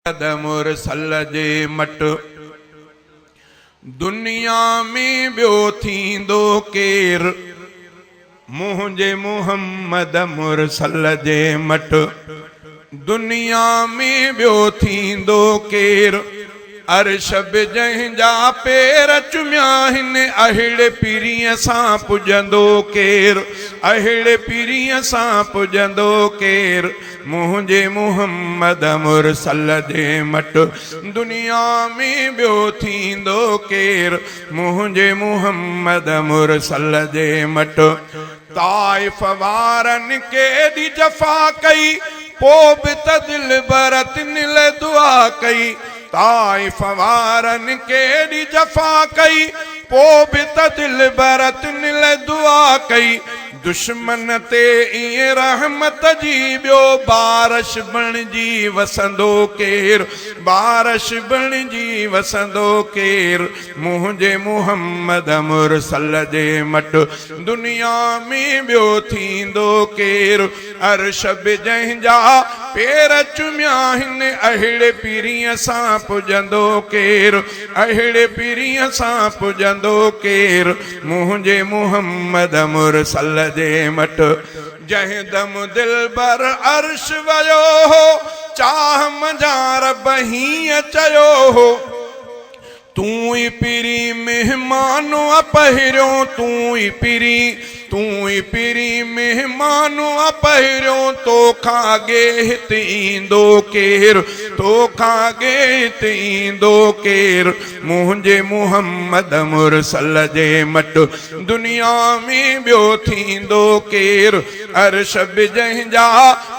مرسل جي مٽ دنيا ۾ ٻيو ٿيندو ڪير؟ منهنجي محمد مرسل جي مٽ دنيا ۾ ٻيو ٿيندو ڪير؟ عرش به جنهن جا پير چميا آهن، اهڙي پرينء سان پڄندو ڪير؟ اهڙي پرينء سان پڄندو ڪير؟ منهنجي محمد مرسل جي مٽ دنيا ۾ ٻيو ٿيندو ڪير؟ منهنجي محمد مرسل جي مٽ. طائف وارن ڪيڏي جفا ڪئي، پو به ته دلبر تن لئه دعا ڪئي. طائف وارن ڪيڏي جفا ڪئي، پو به ته دلبر تن لئه دعا ڪئي. دشمن تي ائين رحمت جي ٻيو بارش بڻجي وسندو ڪير، بارش بڻجي وسندو ڪير. منهنجي محمد مرسل جي مٽ دنيا ۾ ٻيو ٿيندو ڪير؟ عرش به جنهن جا پير چميا آهن، اهڙي پرينء سان پڄندو ڪير؟ اهڙي پرينء سان پڄندو ڪير؟ منهنجي محمد مرسل جي مٽ. جنهن دم دلبر عرش ويو هو، چاهه منجهان رب هيئن چيو هو. تون ئي پرين مهمان آ پهريون تون ئي پرين تون ئي پرين مهمان آ پهريون توکان اڳي هت ايندو ڪير توکان اڳي هت ايندو ڪير منهنجي محمد مرسل جي مٽ دنيا ۾ ٻيو ٿيندو ڪير عرش به جنهن جا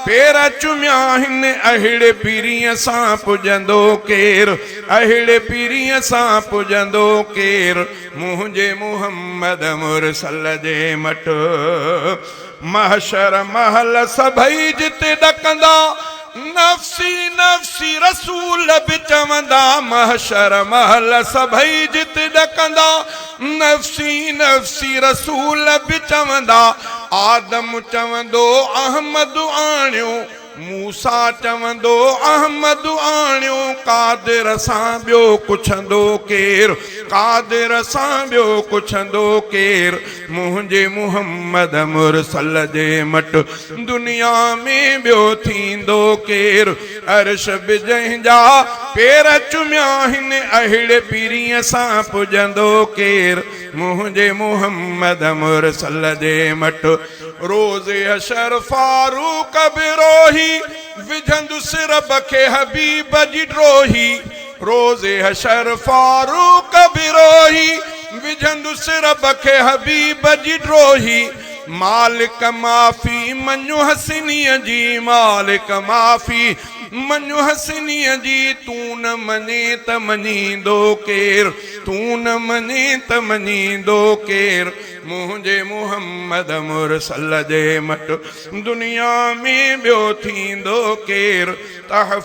پير چميا آهن اهڙي پرينء سان پڄندو ڪير اهڙي پرينء سان پڄندو ڪير، منهنجي محمد مرسل جي مٽ. محشر مهل سڀئي جتي ڏڪندا، نفسي نفسي رسول به چوندا. محشر مهل سڀئي جتي ڏڪندا، نفسي نفسي رسول به چوندا. آدم چوندو احمد آڻيو. موسيٰ چوندو، احمد آڻيو قادر سان ٻيو ڪڇندو ڪير، قادر سان ٻيو ڪڇندو ڪير، منهنجي محمد مرسل جي مٽ دنيا ۾ ٻيو ٿيندو ڪير، عرش به جنهن جا پير چميا آهن، اهڙي پرينء سان پڄندو ڪير، منهنجي محمد مرسل جي مٽ. روز حشر فاروق به روهي، وجهندس رب کي حبيب جي ڊروهي. روز حشر فاروق به روهي، وجهندس رب کي حبيب جي ڊروهي. مالڪ معافي مڃ حسنيء جي، مالڪ معافي مڃ حسنيء جي. تون نه مڃين ته مڃيندو ڪير، تون نه مڃين ته مڃيندو ڪير. منهنجي محمد مرسل جي مٽ دنيا ۾ ٻيو ٿيندو ڪير؟ تحفظ.